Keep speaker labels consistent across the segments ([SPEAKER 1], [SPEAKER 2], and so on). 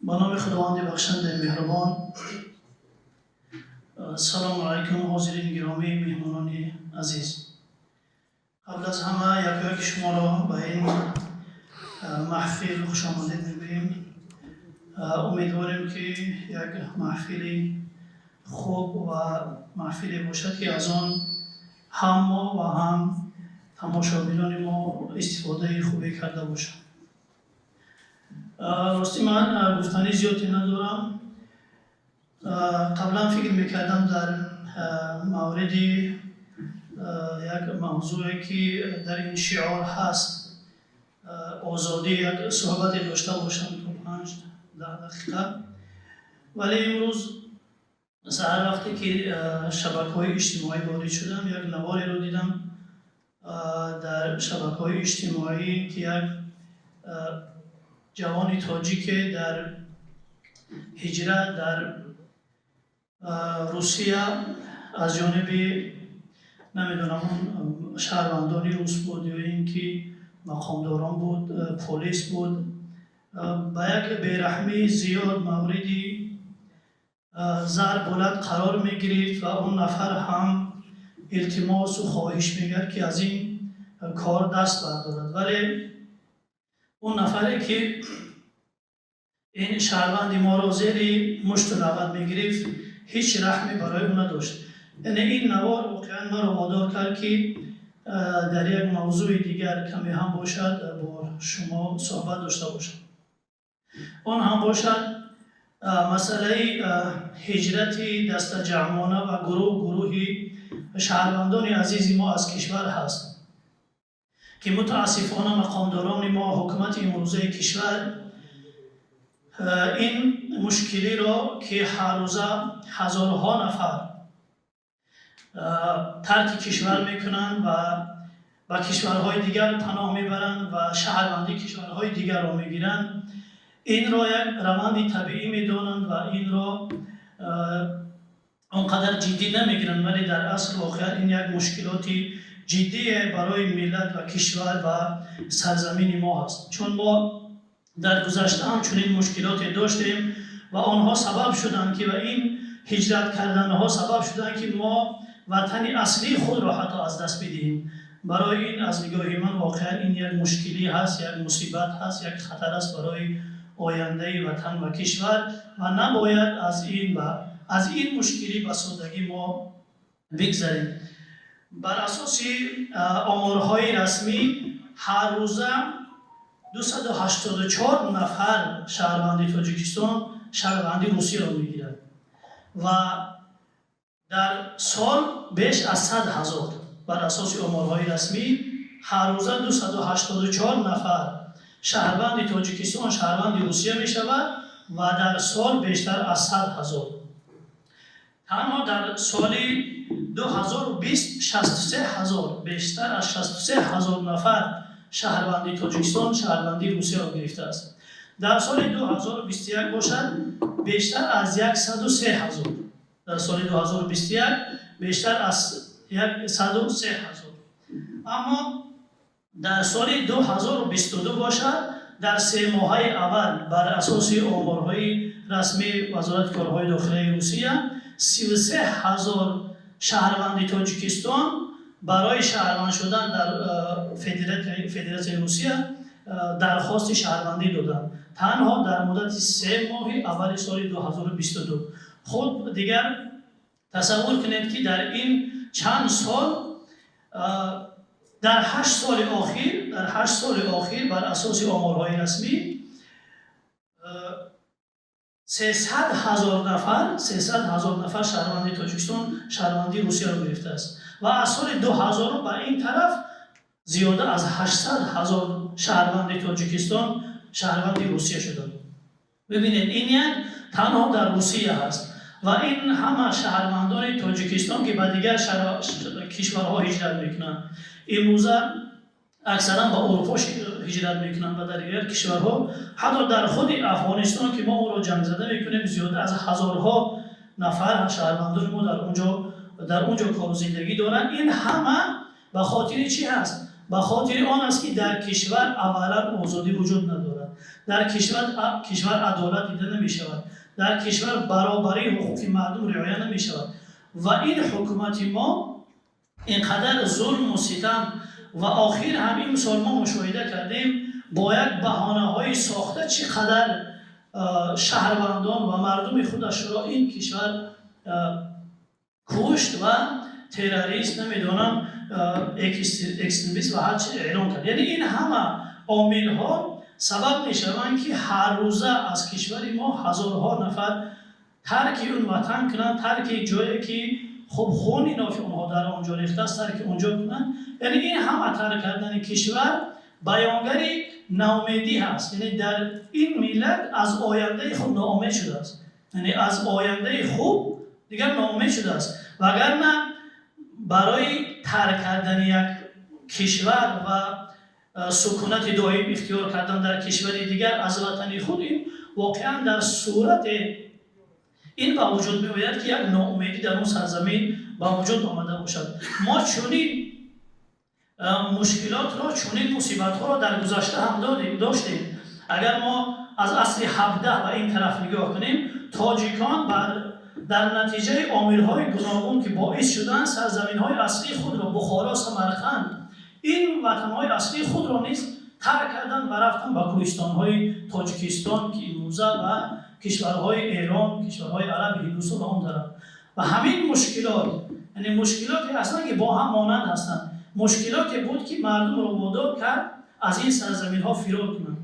[SPEAKER 1] Ба номи Худованди бахшандаи меҳрубон. Салому алайкум, ҳозирини гиромӣ, меҳмонони азиз. Қабл аз ҳама якояки шуморо ба ин маҳфил хушомадед мегӯем. Умедворем, ки як маҳфили хуб ва маҳфиле бошад, ки аз он ҳам мо ва ҳам тамошобинони мо истифодаи хубе карда бошанд. Ростӣ, ман гуфтани зиёде надорам. Қаблан фикр мекардам дар мавриди як мавзӯе, ки дар ин шиор ҳаст, озодӣ, як суҳбате дошта бошам то 5-10 дақиқа, вале имрӯз саҳар вақте ки шабакаҳои иҷтимоӣ ворид шудам, як навореро дидам дар шабакаҳои иҷтимоӣ, ки як ҷавони тоҷике дар ҳиҷрат дар Русия аз ҷониби, намедонам, он шаҳрвандони рус буд ё ин ки мақомдорон буд, полис буд, ба як бераҳмии зиёд мавриди зарбу лат қарор мегирифт ва он нафар ҳам илтимосу хоҳиш мекард, ки аз ин кор даст бардорад, вале он нафаре, ки ин шаҳрванди моро зери мушту лағат мегирифт, ҳеҷ раҳме барои ӯ надошт. Яъне ин навор воқеан маро водор кард, ки дар як мавзӯи дигар каме ҳам бошад бо шумо суҳбат дошта бошам. Он ҳам бошад масъалаи ҳиҷрати дастаҷамъона ва гурӯҳ гурӯҳи шаҳрвандони азизи мо аз кишвар ҳаст, ки мутаассифона мақомдорони мо, ҳукумати имрӯзаи кишвар ин мушкилиро, ки ҳаррӯза ҳазорҳо нафар тарки кишвар мекунанд ва ба кишварҳои дигар паноҳ мебаранд ва шаҳрвандии кишварҳои дигарро мегиранд, инро як раванди табиӣ медонанд ва инро он қадар ҷиддӣ намегиранд, вале дар асл воқеан ин як мушкилоти ҷиддие барои миллат ва кишвар ва сарзамини мо ҳаст, чун мо дар гузашта ҳам чунин мушкилоте доштем ва онҳо сабаб шуданд, ки ва ин ҳиҷрат карданҳо сабаб шуданд, ки мо ватани аслии худро ҳатто аз даст бидиҳем. Барои ин аз нигоҳи ман воқеан ин як мушкилӣ ҳаст, як мусибат ҳаст, як хатар аст барои ояндаи ватан ва кишвар ва набояд аз ин мушкилӣ ба содагӣ мо бигзарем. Бар асоси оморҳои расмӣ ҳаррӯза 284 нафар шаҳрванди Тоҷикистон шаҳрванди Русияро мегирад ва дар сол беш аз 100 000. Бар асоси оморҳои расмӣ ҳаррӯза 284 нафар шаҳрванди Тоҷикистон шаҳрванди Русия мешавад ва дар сол бештар аз 100 000. Танҳо дар соли 2020 63 000, бештар аз 63 000 нафар шаҳрванди Тоҷикистон шаҳрвандии Русияро гирифтааст. Дар соли 2021 бошад, бештар аз 103 000. Дар соли 2021 бештар аз 103 000. Аммо дар соли 2022 бошад, дар 3 моҳаи аввал бар асоси оморҳои расмии Вазорати корҳои дохилаи Русия 33 000 шаҳрванди Тоҷикистон барои шаҳрванд шудан дар Федератсияи Русия дархости шаҳрвандӣ доданд, танҳо дар муддати 3 моҳи аввали соли 2022. Худ дигар тасаввур кунед, ки дар ин чанд сол, дар 8 соли охир, дар 8 соли охир бар асоси оморҳои расмӣ 300 000 нафар, 300 000 нафар шаҳрванди Тоҷикистон шаҳрвандии Русияро гирифтааст ва аз соли 2000 ба ин тараф зиёда аз 800 000 шаҳрванди Тоҷикистон шаҳрванди Русия шуданд. Бибинед, ин як танҳо дар Русия ҳаст ва ин ҳама шаҳрвандони Тоҷикистон, ки ба дигар кишварҳо ҳиҷрат мекунанд, имрӯза аксаран ба Урупо ҳиҷрат мекунанд ва дар дигар кишварҳо, ҳатто дар худи Афғонистон, ки мо онро ҷангзада мекунем, зиёда аз ҳазорҳо нафар шаҳрвандони мо дар онҷо кору зиндагӣ доранд. Ин ҳама ба хотири чӣ ҳаст? Ба хотири он аст, ки дар кишвар аввалан озодӣ вуҷуд надорад, дар кишвар адолат дида намешавад, дар кишвар баробарии ҳуқуқи мардум риоя намешавад. Ва ин ҳукумати мо ин қадар зулму ситам ва охир ҳам имсол мо мушоҳида кардем, бо як баҳонаҳои сохта чӣ қадар шаҳрвандон ва мардуми худашро ин кишвар кушт ва террорист, намедонам, экстремист ва ҳар чи эълон кард. Яъне ин ҳама омилҳо сабаб мешаванд, ки ҳар рӯза аз кишвари мо ҳазорҳо нафар тарки он ватан кунанд, тарки ҷое ки хуб хуни нофи онҳо дар он ҷо рехтааст, тарки он ҷо кунанд. Яъне ин ҳама тарк кардани кишвар баёнгари ноумедӣ ҳаст. Яъне дар ин миллат аз ояндаи худ ноумед шудааст, яъне аз ояндаи хуб дигар ноумед шудааст. Вагарна барои тарк кардани як кишвар ва сукунати доим ихтиёр кардан дар кишвари дигар аз ватани худ, ин воқеан дар сурате ин ба вуҷуд меояд, ки як ноумедӣ дар он сарзамин ба вуҷуд омада бошад. Мо чунин мушкилотро, чунин мусибатҳоро дар гузашта ҳам доштем. Агар мо аз асри 17 ба ин тараф нигоҳ кунем, тоҷикон дар натиҷаи омилҳои гуногун, ки боис шуданд, сарзаминҳои аслии худро, Бухоро, Самарқанд, ин ватанҳои аслии худро низ тарк карданд ва рафтанд ба кӯҳистонҳои Тоҷикистон, ки имрӯза ва кишварҳои Эрон, кишварҳои Араб, Ҳиндустон ва он тараф. Ва ҳамин мушкилот, яъне мушкилоте ҳастанд, ки бо ҳам монанд ҳастанд. Мушкилоте буд, ки мардумро водор кард аз ин сарзаминҳо фирор кунанд.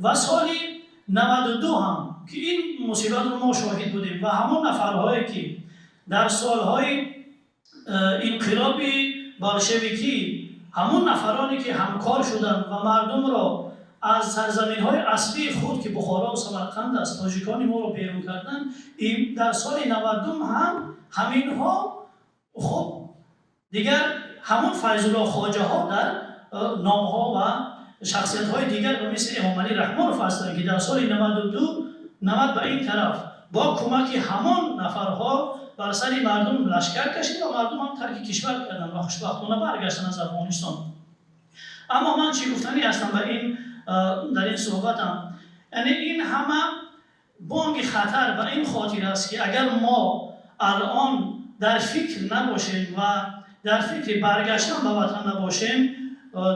[SPEAKER 1] Ва соли 92 ҳам ки ин мусибатро мо шоҳид будем ва ҳамон нафарҳое ки дар солҳои инқилоби болшевикӣ, ҳамон нафароне ки ҳамкор шуданд ва мардумро аз сарзаминҳои аслии худ, ки Бухоро ва Самарқанд аст, тоҷикони моро берун карданд, дар соли 92 ҳам ҳаминҳо хуб дигар ҳамон Файзулло хоҷаҳо дар номҳо ва шахсиятҳои дигар ба мисли Эмомалӣ Раҳмонов ҳастанд, ки дар соли 92 90 ба ин тараф бо кӯмаки ҳамон нафарҳо бар сари мардум лашкар кашид ва мардум ҳам тарки кишвар карданд ва хушбахтона баргаштанд аз Афғонистон. Аммо ман чӣ гуфтанӣ ҳастам ба ин дар ин суҳбатам? Яъне ин ҳама бонги хатар ба ин хотир аст, ки агар мо алон дар фикр набошем ва дар фикри баргаштан ба ватан набошем,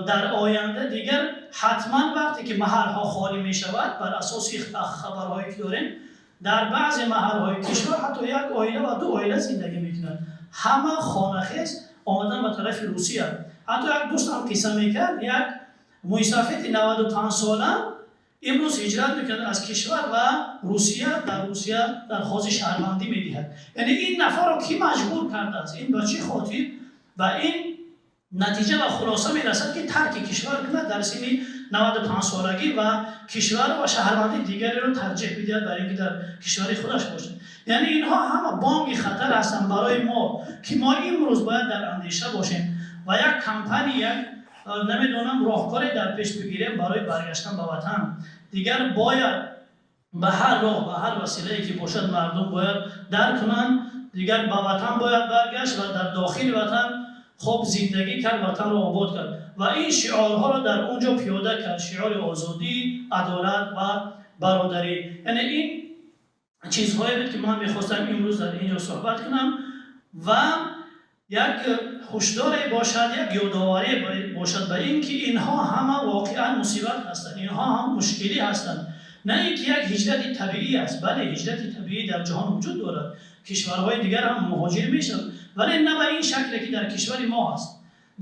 [SPEAKER 1] дар оянда дигар ҳатман вақте ки маҳалҳо холӣ мешавад, бар асоси хабарҳое ки дорем, дар баъзе маҳалҳои кишвар ҳатто як оила ва ду оила зиндагӣ мекунанд, ҳама хонахез омадан ба тарафи Русия. Ҳатто як дӯстам қисса мекард, як мӯйсафеди 95 сола имрӯз ҳиҷрат мекунад аз кишвар ва Русия, дар Русия дархости шаҳрвандӣ медиҳад. Яъне ин нафарро кӣ маҷбур кардааст? Ин ба чӣ хотир? Ва ин натиҷа ва хулоса мерасад, ки тарки кишвар кунад дар синни 95 солагӣ ва кишвар ва шаҳрвандии дигареро тарҷиҳ бидиҳад бар ин ки дар кишвари худаш бошад. Яъне инҳо ҳама бонги хатар ҳастанд барои мо, ки мо имрӯз бояд дар андеша бошем ва як кампания, як намедонам, роҳкоре дар пеш бигирем барои баргаштан ба ватан. Дигар бояд ба ҳар роҳ, ба ҳар василае ки бошад, мардум бояд дарк кунанд, дигар ба ватан бояд баргашт ва дар дохили ватан хуб зиндагӣ кард, ватанро обод кард ва ин шиорҳоро дар он ҷо пиёда кард, шиори озодӣ, адолат ва бародарӣ. Яъне ин чизҳое буд, ки ман мехостам имрӯз дар ин ҷо суҳбат кунам ва як ҳушдоре бошад, як ёдоварӣ бошад ба ин ки инҳо ҳама воқеан мусибат ҳастанд, инҳо ҳам мушкилӣ ҳастанд. На ин ки як ҳиҷрати табиӣ аст, бале, ҳиҷрати табиӣ дар ҷаҳон вуҷуд дорад, кишварҳои дигар ҳам муҳоҷир мешаванд, вале на ба ин шакле ки дар кишвари мо ҳаст.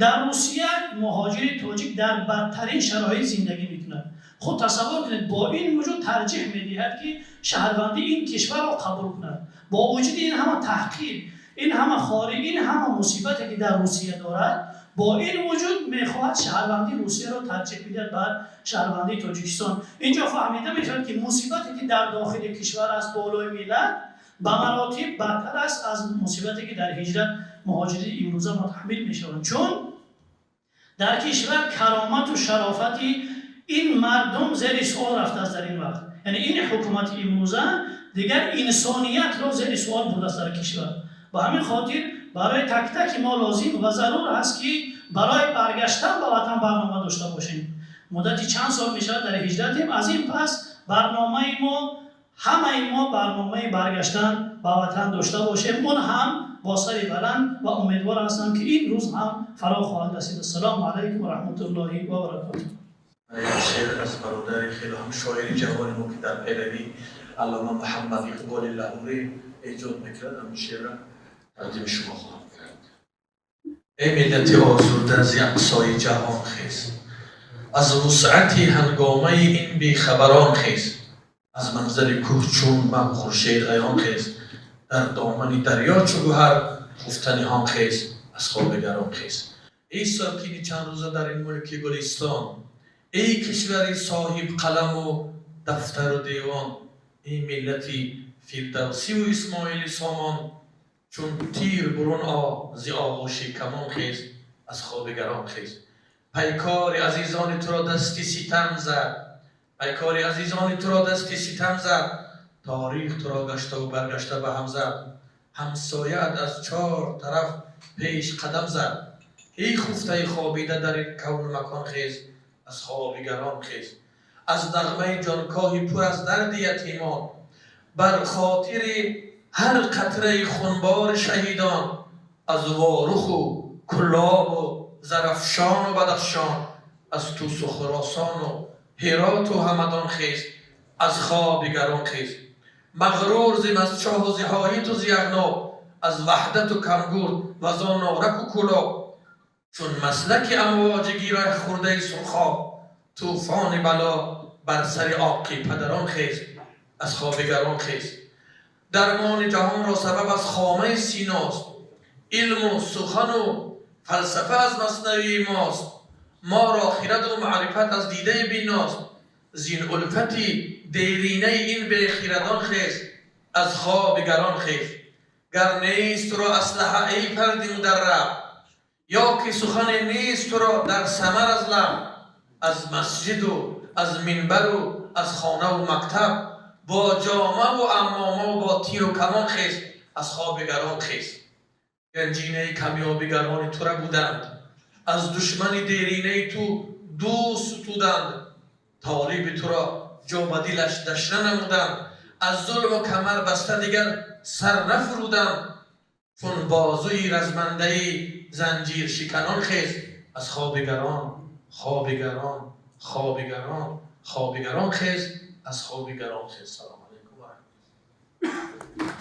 [SPEAKER 1] Дар Русия муҳоҷири тоҷик дар бадтарин шароит зиндагӣ мекунад. Худ тасаввур кунед, бо ин вуҷуд тарҷиҳ медиҳад, ки шаҳрвандии ин кишварро қабул кунад. Бо вуҷуди ин ҳама таҳқир, ин ҳама хорӣ, ин ҳама мусибате ки дар Русия дорад, бо ин вуҷуд мехоҳад шаҳрвандии Русияро тарҷиҳ бидиҳад бар шаҳрвандии Тоҷикистон. Инҷо фаҳмида мешавад, ки мусибате ки дар дохили кишвар аст болои миллат ба маротиб бадтар аст аз мусибате ки дар ҳиҷрат муҳоҷири имрӯза мутаҳаммил мешаванд. Чун дар кишвар каромату шарофати ин мардум зери суол рафтааст дар ин вақт. Яъне ин ҳукумати имрӯза дигар инсониятро зери суол бурдааст дар кишвар. Ба ҳамин хотир Барои так-таки мо лозим ва зарур аст, ки барои баргаштан ба ватан барнома дошта бошем. Муддати чанд сол мешавад, дар ҳиҷратем. Аз ин пас барномаи мо, ҳамаи мо барномаи баргаштан ба ватан дошта бошем, он ҳам бо сари баланд, ва умедвор ҳастам, ки ин рӯз ҳам фаро хоҳад расид. Ассалому алайкум ва раҳматуллоҳи ва баракотуҳ.
[SPEAKER 2] Як шеър аз бародари хеле ҳам шоири ҷавони мо, ки дар пайравии аллома Муҳаммад Иқболи Лаҳурӣ эҷод мекард, ҳамин шеърро тақдими шумо хоҳам кард. Эй миллати озурда, зи ақсои ҷаҳон хез, аз вусъати ҳангомаи ин бехабарон хез, аз манзари кӯҳ чун мах хуршед аён хез, дар домани дарё чу гӯҳар хуфта ниҳон хез, аз хоби гарон хез. Эй сокини чанд рӯза дар ин мулки гулистон, эй кишвари соҳиб қаламу дафтару девон, эй миллати Фирдавсиву Исмоили Сомон, чун тир бурун о, зи оғӯши камон хез, аз хоби гарон хез. Пайкори азизони туро дасти ситам зад, пайкори азизони туро дасти ситам зад, таърих туро гаштаву баргашта ба ҳам зад, ҳамсояат аз чор тараф пеш қадам зад. Эй хуфтаи хобида дар ин кавну макон, хез, аз хоби гарон хез. Аз нағмаи ҷонкоҳи пур аз дарди ятимон, бар хотири ҳар қатраи хунбори шаҳидон, аз Воруху Кулобу Зарафшону Бадахшон, аз Тусу Хуросону Ҳироту Ҳамадон хез, аз хоби гарон хез. Мағрур зи Мастчоҳу зи Ҳоиту зи Яғноб, аз Ваҳдату Камгурд ва зон Нораку Кӯлоб, чун маслаки амвоҷи гироҳ хӯрдаи сурхоб, тӯфони бало бар сари оқи падарон хез, аз хоби гарон хез. Дармони ҷаҳонро сабаб аз хомаи Синост, илму сухану фалсафа аз Маснавии мост, моро хираду маърифат аз дидаи биност. Зин улфати деринаи ин бехирадон хез, аз хоби гарон хез. Гар нест туро аслаҳа, эй фарди мударраб, ё ки сухане нест туро дар самар аз лаб, аз масҷиду аз минбару аз хонаву мактаб, бо ҷомаву амомаву бо тиру камон хез, аз хоби гарон хез. Ганҷинаи камёбигарони тура буданд, аз душмани деринаи ту дӯст сутуданд, толиби туро ҷо ба дилаш дашна намуданд, аз зулму камар баста дигар сар нафуруданд. Чун бозуи размандаи занҷиршиканон хез, аз хоби гарон, хоби гарон, хоби гарон, хоби гарон хез, аз хоби гарон хез. Салому алайкум ва раҳматуллоҳ.